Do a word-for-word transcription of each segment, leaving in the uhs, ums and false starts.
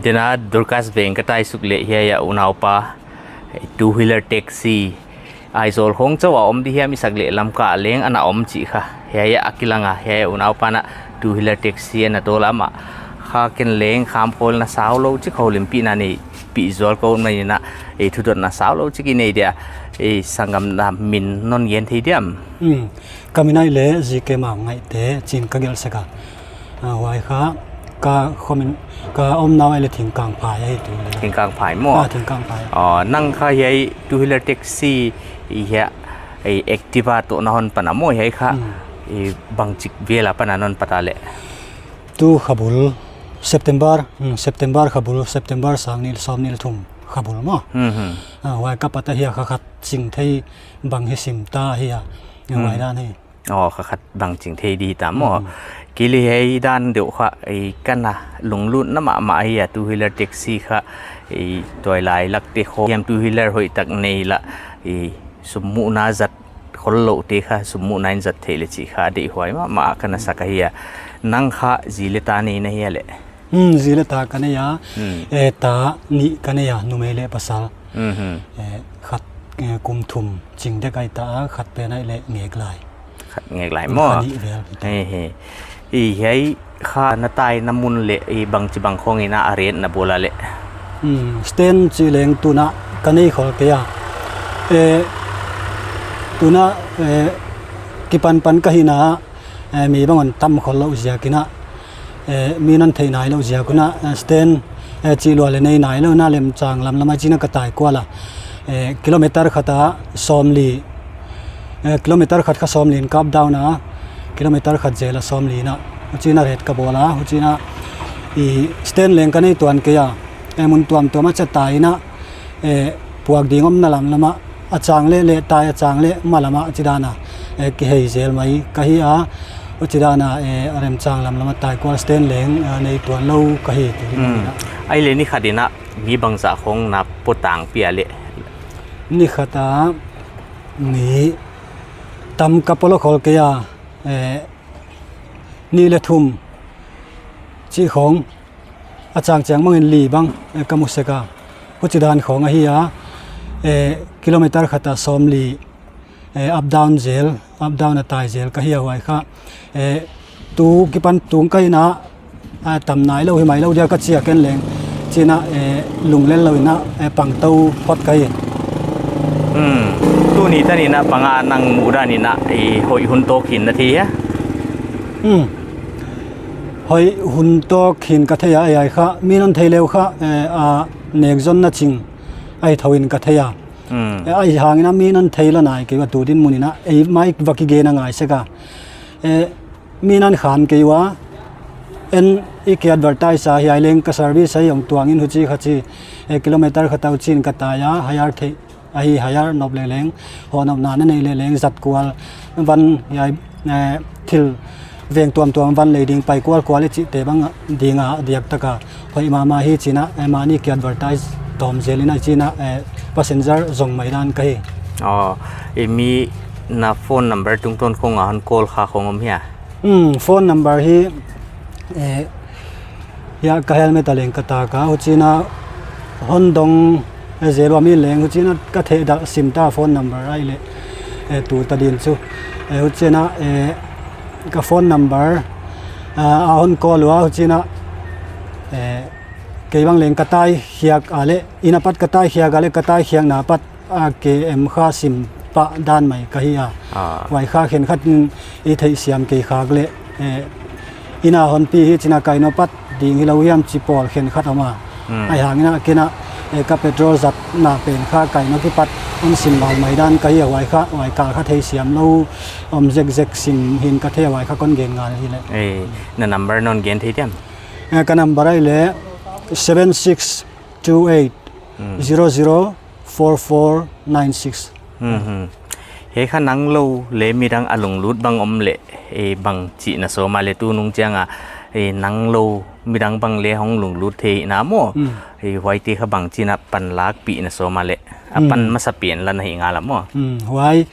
Tena Dorcas Veng ka tai suk leh hiai a unaupa, eh, two wheeler taxi Aizawl khong chauh a om di hiam i sak leh Lamka leng ana om chih kha. Hiai a kilang a, hiai a unaupa'n a two wheeler taxi ana tawl a, amah kha ken leng khamkholna saulou chik, houlimpihna neihpih zual ka ut manin a, eh, thudotna saulou chik i nei dia, eh, sanggamna min non gen thei diam? Hmm. Ka min ahihleh G K Maungaihte chi'n ka gelh sek a. Ah, huai kha, ka khomin, ka omna uh ahihleh Thingkangphai ahi tu. Thingkangphai maw? Ah, Thingkangphai. Oh, nang kha hiai two wheeler taxi, i hiai, i Activa toh na hon pan a maw hiai kha, Hmm. i bangchik vel a pan a non pat a leh? Tu khabul, September, hmm, September khabul, September sang nih leh sawmnih leh thum khabul maw. Hmm, hmm. Ah, huai ka pat a hiai kha khat ching thei bang hi sim ta hi a. Hmm. Huai dan hi. Oh, kha khat bang ching thei di ta maw. Hmm. Kei leh hiai dan deuh kha, i ka na lunglutna mahmah hi a two wheeler taxi kha, i tuailai lak te khong hiam two wheeler hoihtak nei lah, i sum muhna zat khollou te kha, sum muhna in zat theih leh chih kha deihhuai mahmah ka na sak ahi a. Nang kha zi leh ta nei na hia leh? Hmm, zi leh ta ka nei a. Hmm. Eh, ta nih ka nei a, numei leh pasal. Hmm, hmm. Eh, khat, eh, kum thum ching dek ahi ta a, khat pen ahihleh ngek lai. Khat ngek lai maw? Kha nih vel. He, he. I hiai kha na taina mun leh i bangchibang khong in a rate na bawl a leh? Hmm, stand chih leng tuna ka nei khol kei a. Eh, tuna, eh, kipan pan ka hihna, eh, mi bang hon tam khollou ziak in a, eh, mi'n hon thei nailou ziak un a, eh, stand, eh, chih lua leh nei nailou in a Lemchang lamlam a chi'n a ka tai kual a. Eh, kilometer khat a sawmli, eh, kilometer khat kha sawmli in ka up down a, kilometer khat zel a sawmli in a, huchi'n a rate ka bawl a, huchi'n a i stand leng ka nei tuan kei a, eh, mun tuamtuam a chiah tai in a, eh, puak ding omna lamlam a, a chang leh leh tai, a chang leh ma lam a chih dan a, eh, kihei zel mai ka hi a, huchih dan a, eh, Lemchang lamlam a tai kual stand leng, eh, nei tuan lou ka hi tu. Hmm. Ahihleh ni khat in a mi bangzah khong na pua tangpi a leh? Ni khat a mi tam ka pua lou khol kei a, eh, nih leh thum chih khong, a chang chiang bang in li bang, eh, ka mu sek a. Huchih dan khong ahi a, eh, kilometer khat a sawmli, eh, up down zel, up down a tai zel ka hi a huai kha. Eh, tu kipan tung ka hi in a, a tam nailou hi mailou dia ka chi a ken leng. Chi'n a, eh, lunglel lou in a, eh, pang tou phot ka hi. Hmm. Tuni tan in a pang a nang muhdan in a, i hoih hun tawk hi'n na thei hia? Hmm. Hoih hun tawk hi'n ka thei a, hiai kha. Mi'n hon thei leh kha, eh, a nek zonna ching ahi thou in ka thei a. Hmm. Eh, ahihhang in a mi'n hon thei lou nai kei ua tu dinmun in a, ei mai va kigen a ngai sek a. Eh, mi'n hon khan kei ua, en i ki advertise a hiai leng ka service ahi hong tuang in huchi kha chi, eh, kilometer khat a huchi'n ka tai a, hire thei, ahi hire nop leh leng, hoihnopna na neih leh leng zat kual, van hiai, eh, thil veng tuamtuam van lei ding pai kualkual i chihte bang ding a diak tak a hoih mahmah hi chi'n a, eh, mahni ki advertise tawm zel in a chi'n a, eh, passenger zong mai dan ka hi. Oh, i mi na phone number tungtawn khong a hon call kha khong om hia? Hmm, phone number hi, eh, hiai ka helmet a leng ka tak a, huchi'n a hon dong, eh, zel ua mi leng, huchi'n a ka theih dah sim ta phone number ahihleh, eh, tu ta din chu. Eh, huchi'n a, eh, ka phone number, ah, a hon call ua, huchi'n a, eh, kei bang leng ka tai khiak a leh, inn a pat ka tai khiak a leh, ka tai khiakna pat a K M kha sim pah dan mai ka hi a. Ah. Huai kha khenkhat in i theihsiam kei khak leh, eh, inn a hon pi hi chi'n a kaino pat ding hilou hiam chi pawl khenkhat om a. Hmm. Ahihhang in a ken a, eh, ka petrol zatna pen kha kaino kipat hon sim ngal mai dan ka hi a huai kha, huai kal kha theisiam lou om zekzek sim hi'n ka thei a huai kha kon gen ngal hi leh. Eh, na number non gen thei diam? Eh, ka number ahihleh seven six two eight zero zero four four nine six. Hmm, hmm. Hiai kha nang lou leh midang a lunglut bang om leh, eh, bangchi na sawm a leh tunung chiang a, eh, nang lou midang bang leh hong lunglut thei na maw. Hmm. Eh, huaite kha bangchi'n a panlakpih na sawm a leh. A pan Hmm. masapen la na hi ngal a maw. Hmm, huai.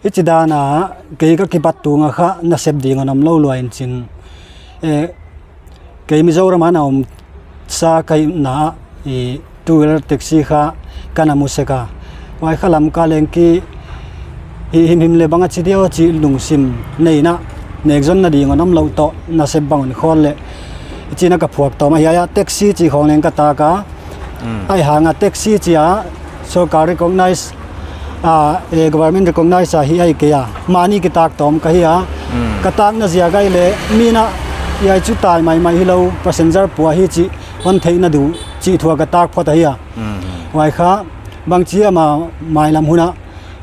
Hichi dan a, kei ka kipat tung a kha, nasep ding a om lou lua in chin. Eh, kei Mizoram a na om sa ka hihna, i two wheeler taxi kha ka na mu sek a. Huai kha Lamka leng ki hih himhim leh bang a chi diam chih lungsim neihna, nekzonna ding hon omlou toh, nasep bang hon khawl leh, chihna ka phuak tawm ahi a, taxi chih khong leng ka tak a. Mm. Ahihhang a taxi chih a sorkar recognize, a, e, government recognize a hi ahi kei a. Mahni kitak tawm ka hi a. Mm. Ka takna ziak ahihleh, mi na hiai chu tai maimai hilou, passenger pua hi chih hon theihna di'n chih thu a ka tak phot ahi a. Mm. Huai kha, bangchi a ma, mailam hun a,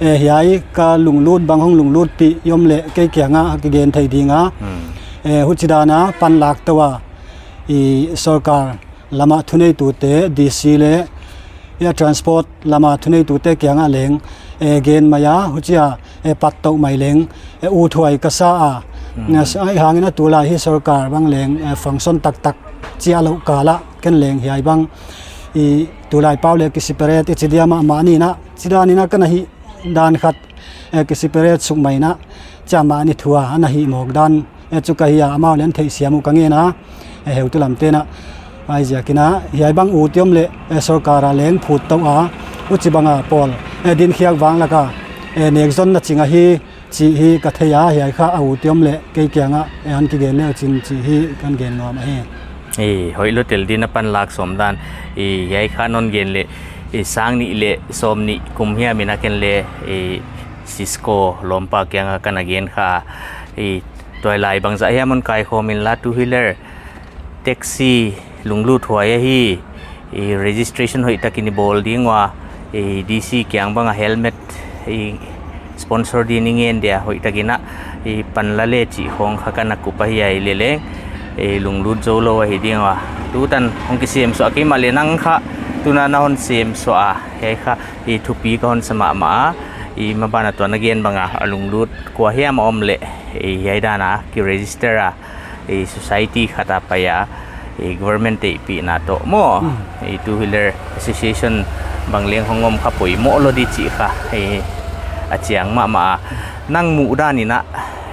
e, hiai ka lunglut bang hong lunglutpih i om leh kei kiang a kigen thei ding a. Mm. E, huchidan a panlak tou a, i sorkar lam a thuneitute, D C leh, ya, transport lam a thuneitute kiang a leng, e, gen mai a, huchia, e, pat tou mai leng, e, uthuai ka sa a. Mm. Ahihhang in a tulai hi sorkar bang leng, e, function taktak chi a lou kal a, ken leng hiai bang, i tulai pau leh ki separate i chi diam a, mahni na, chidan in a ka na hih dan khat, e, ki separate suk mai na, chia mahni thu a, ana hih mawk dan, e, chu ka hi a, amau leng theihsiam uh ka ngen a, e, heutu lamte'n a, huaiziak in a, hiai bang ut i om leh, e, sorkar a leng phut tou a, huchibang a pawl, e, dinkhiak vang lak a, e, nekzonna ching ahi, chih hi ka thei a, hiai kha a ut i om leh, kei kiang a, e, hon kigen leuchin chih hi kon gen nuam ahi. E, hoihlou tel din a panlak sawm dan, e, hiai kha non gen leh, e, sang nih leh sawmnih kum hiam in a ken leng, e, Cisco lawmpa kiang a ka na gen kha, e, tuailai bangzah hiam hon kaikhawm inla two wheeler taxi lunglut huai ahi, e, registration hoihtak in i bawl ding ua, e, D C kiang bang a helmet, e, sponsor din i ngen dia hoihtak in a, e, panla leh chih khong kha ka na kup ahi a, ahihleh leng, e, lunglut zou lou ahi ding ua. Tutan hong kisem suah kei mahleh nang kha, tuna na hon sem suah a, hiai kha, e, thupi ka hon sa mahmah a, e, maban a tua na gen bang a, a lunglut kua hiam a om leh, e, hiai dan a, ki register a, e, society khat a pai a, e, government theihpihna toh maw, mm, e, two wheeler association bang leng hong om kha poimoh lou di chih kha, e, a chiang mahmah a. Nang muhdan in a,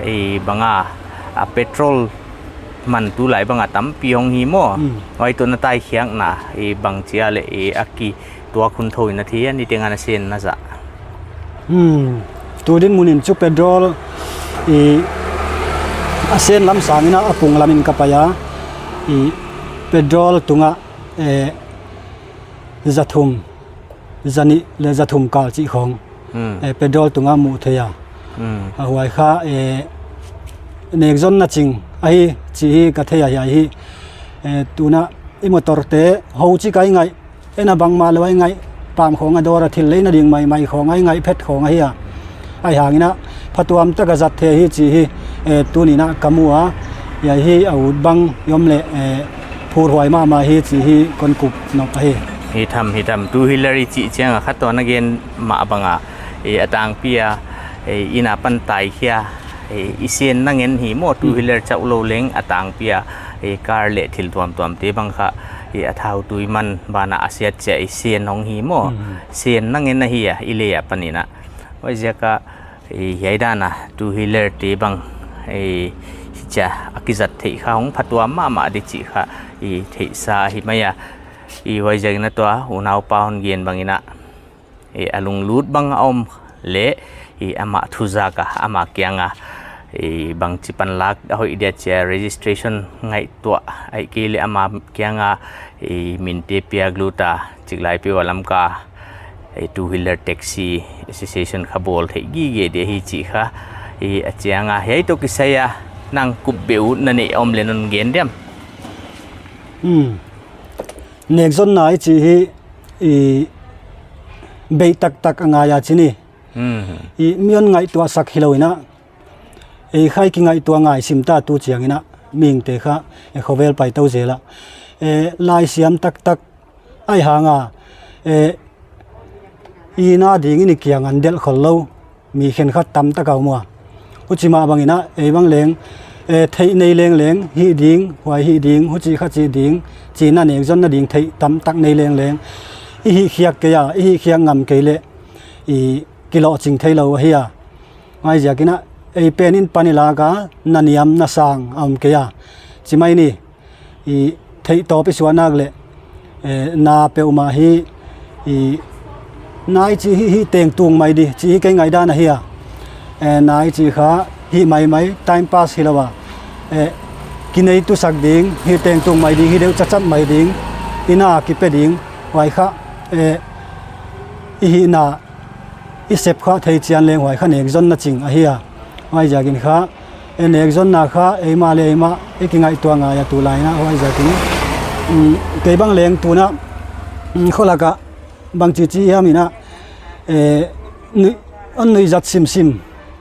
e, bang a, a petrol man tulai bang a tampi hong hi maw. Mm. Huai toh na taikhiakna, e, bangchi a leh, e, a ki tuak hun thou in a thei a, niteng a na sen na zat. Hmm. Tu dinmun in chu petrol, i, a sen lam sang in a, a pung lam in ka pai a. I, petrol tung a, e, za thum, za nih leh za thum kal chih khong. Hmm. E, petrol tung a mu thei a. Hmm. A huai kha, e, nekzonna ching ahi chih hi ka thei a, hiai hi. E, tuna i motor te hou chi kai ngai, e, na bangmah lou a i ngaih, pam khong a dawr a thil leina ding maimai khong a i ngaih phet khong ahi a. Ahihhang in a, phatuam tak a zat thei hi chih hi, e, tuni in a ka mu a, hiai hi a ut bang i om leh, e, phurhuai mahmah hi chih hi kon kup nop ahi. Hi tham, hi tham, two wheeler i chih chiang a kha tua na gen mah bang a, e, a tangpi a, e, inn a pan taikhia, e, i sen na ngen hi maw, two wheeler chauh lou leng a tangpi a, e, car leh thil tuamtuam te bang kha, e, a thau tui man ban a a siat chiah i sen hong hi maw. Mm. Sen na ngen ahi a, i lei a pan in a. Huaiziak a, e, hiai dan a, two wheeler te bang, e, hichia, a kizat theih kha hong phatuam mahmah di chih kha, e, theihsa ahi mai a. E, huaiziak in a tua, unaupa hon gen bang in a. E, a lunglut bang a om leh, e, amah thuzak a, amah kiang a, e, bangchi panlak a hoih dia chia registration ngaihtuah, ahihkeileh amah kiang a, e, min te piak lut a, chiklai peuh a Lamka, e, two wheeler taxi association kha bawl theih gige dia hi chih kha, e, a chiang a, hiai toh kisai a, nang kup beh utna neih om leh non gen diam. Hmm. Nekzonna i chih hi, i, bei taktak a ngai a chi ni. Mhm. I, mi hon ngaihtuah sak hilou in a. E, khai kingaihtuah ngai sim ta tu chiang in a. Mihingte kha, e, khovel pai tou zel a. E, laisiam taktak. Ahihhang a. E, i na ding in i kiang a delh khol lou. Mi khenkhat tamtak a om ua. Huchi mah bang in a, ei bang leng, e, theih nei lengleng, hih ding, huai hih ding, huchi kha chi ding, chihna nekzonna ding theih tamtak nei lengleng. I hihkhiak kei a, i hihkhiak ngam kei leh, i kilohching theilou ahi a. Huaiziak in a, ei pen in pan i lak a, na niam, na sang, a om kei a. Chi mai ni, i theih tawp i suah nak leh, Eh, na peuhmah hi, i, na i chih hi, hi teng tung mai di, chih hi kei ngaihdan ahi a. Eh, na i chih kha, hi maimai, time pass hilou a. Eh, kinei tusak ding, hi teng tung mai ding, hi deuh chachap mai ding, i na kipe ding, huai kha, eh, i hihna, i sep kha thei chian leng huai kha nekzonna ching ahi a. Huaiziakin kha, eh, nekzonna kha, eimah leh eimah, i kingaihtuah ngai a tulai in a, huaiziakin, um, kei bang leng tun a, um, kholak ah, bangchi chi hiam in a, eh, nui, hon nuihzat simsim,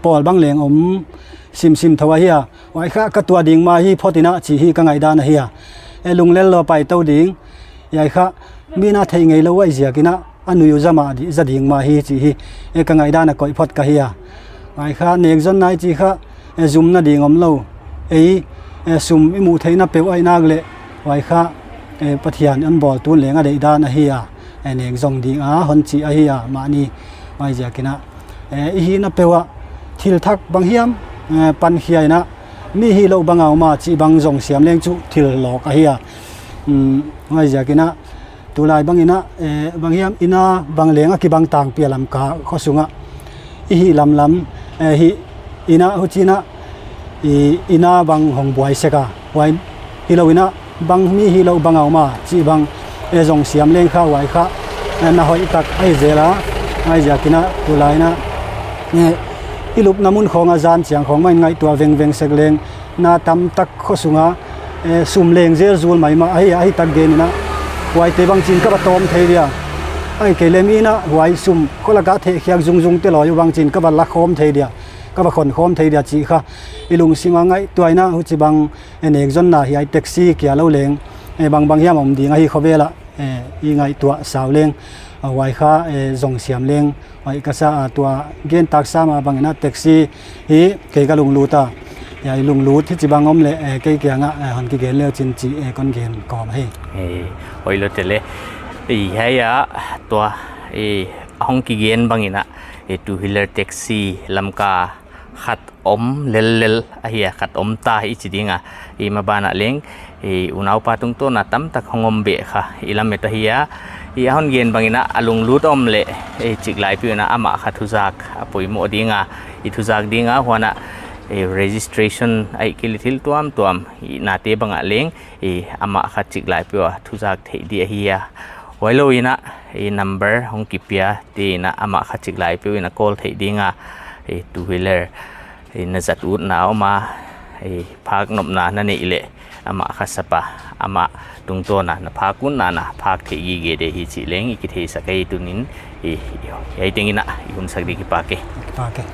pawl bang leng om simsim thou ahi a. Huai kha ka tuah ding mah hi phot in a chih hi ka ngaihdan ahi a. Eh, lunglel lou pai tou ding. Huai kha, mi'n a theih ngeilou huaiziakin a, a nui uh za mah di, za ding mah hi chih hi. Eh, ka ngaihdan a koih phot ka hi a. Huai kha, nekzonna i chih kha, eh, zumna ding omlou. Ei, eh, sum i muh theihna peuh ahih nak leh. Huai kha, eh, Pathian hon bawl tun leng a deihdan ahi a. Eh, nek zong ding a, hon chih ahi a, mahni. Huaiziakin a. Eh, i hihna peuh ah, thil thak bang hiam, eh, pankhia in a, mi hihlouh bang a om a, chih bang zong siam leng chu thil lawk ahi a. Um, huaiziakin a, tulai bang in a, eh, bang hiam i na bang leng a kibang tangpi a Lamka khosung ah. I hih lamlam, eh, hih in a, huchi'n a, i, i na bang hong buai sek a. Huai hilou in a, bang mi hihlouh bang a om a, chih bang, eh, zong siam leng kha huai kha, eh, na hoih tak ahi zel a, huaiziakin a tulai in a, eh, i lupna mun khawng a zan chiang khawng mah in ngaihtuah vengveng sek leng, na tamtak khosung a, eh, sum leng zel zul maimah, ahi, ahi tak gen in a, huaite bang chin ka va tawm thei dia, ahihkeileh mi'n a, huai sum, kholak ah thehkhiak zungzung te lawi uh bang chin ka va la khawm thei dia, ka va khon khawm thei dia chih kha, i lungsim a ngaihtuah in a, huchibang, eh, nekzonna hiai taxi kia lou leng, eh, bangbang hiam om ding ahi khovel ah, eh, i ngaihtuah sau leng, ah, huai kha, eh, zong siam leng, huai ka sa a tua gen tak sa mah bang in a taxi hi kei ka lunglut a. Huai lunglut hichibang om leh, eh, kei kiang ah, eh, hon kigen leu chin chih, eh, kon gen kawm hi. Eh, hoihlou tele. Eh, hiai a tua, eh, hong kigen bang in a, eh, two wheeler taxi Lamka khat om lellel ahi a, khat om ta i chi ding a, i maban ah leng, i unaupa tungtawn a tamtak hong om beh kha, i lamet ahi a, i a hon gen bang in a, a lunglut om leh, i chiklai peuh in a amah kha thuzak a poimoh ding a, i thuzak ding a, huan a, i registration ahihkeileh thil tuamtuam, i nate bang ah leng, i amah kha chiklai peuh a thuzak theih di ahi a. Huailou in a, i number hong kipia te in a amah kha chiklai peuh in a call theih ding a, i two wheeler, i na zat utna om a, i phak nopna na neih leh amah kha sap a, amah tungtawn a na phak utna na phak theih gige di hi chih leng i kitheisak hi tuni'n, i, i, hiai teng in a i hun sak di kipak e. Kipak e.